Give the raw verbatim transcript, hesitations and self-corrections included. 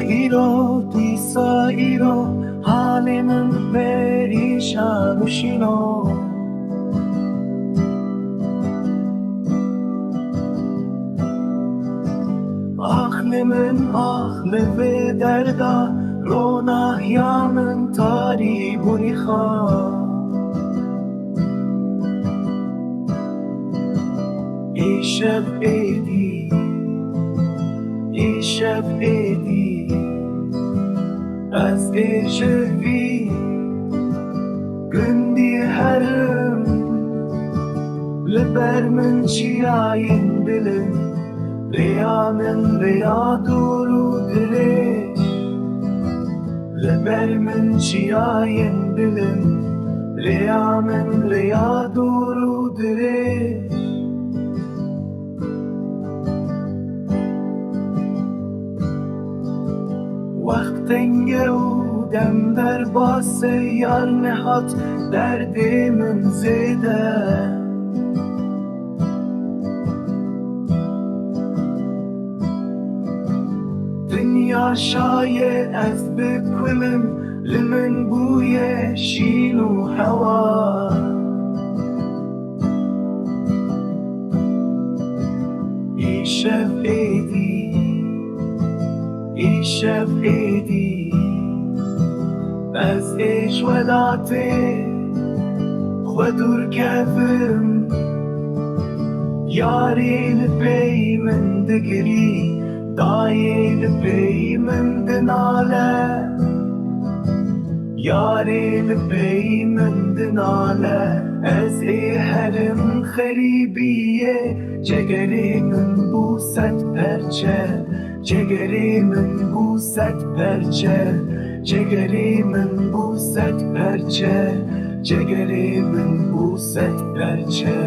Îro, dîsa îro, halê min perîşan û şîno. Ax li min, ax li vê derda, ronahiya min tarî bûnî xa. Îşev êdî, îşev êdî, ez ê ji vî gundî herim. Li ber min çiyayên bilind, rêya min rêya dûr û dirêj. Li ber min çiyayên bilind, rêya min rêya dûr û dirêj. Wext tenge û dem derbas e, yar nehat derdê min zêde. Dinya şaye ez bikulim, li min bûye şîn û hewa. Îşev êdî, îşev êdî, ez ê ji welatê xwe dûr kevim. Yarê li pey min digirî, dayê li pey min dinale. Yarê li pey min dinale, ez ê herim xerîbiyê. Cegerê min bû sed perçe, cegerê min bû sed perçe, cegerê min bû sed perçe, cegerê min bû sed perçe.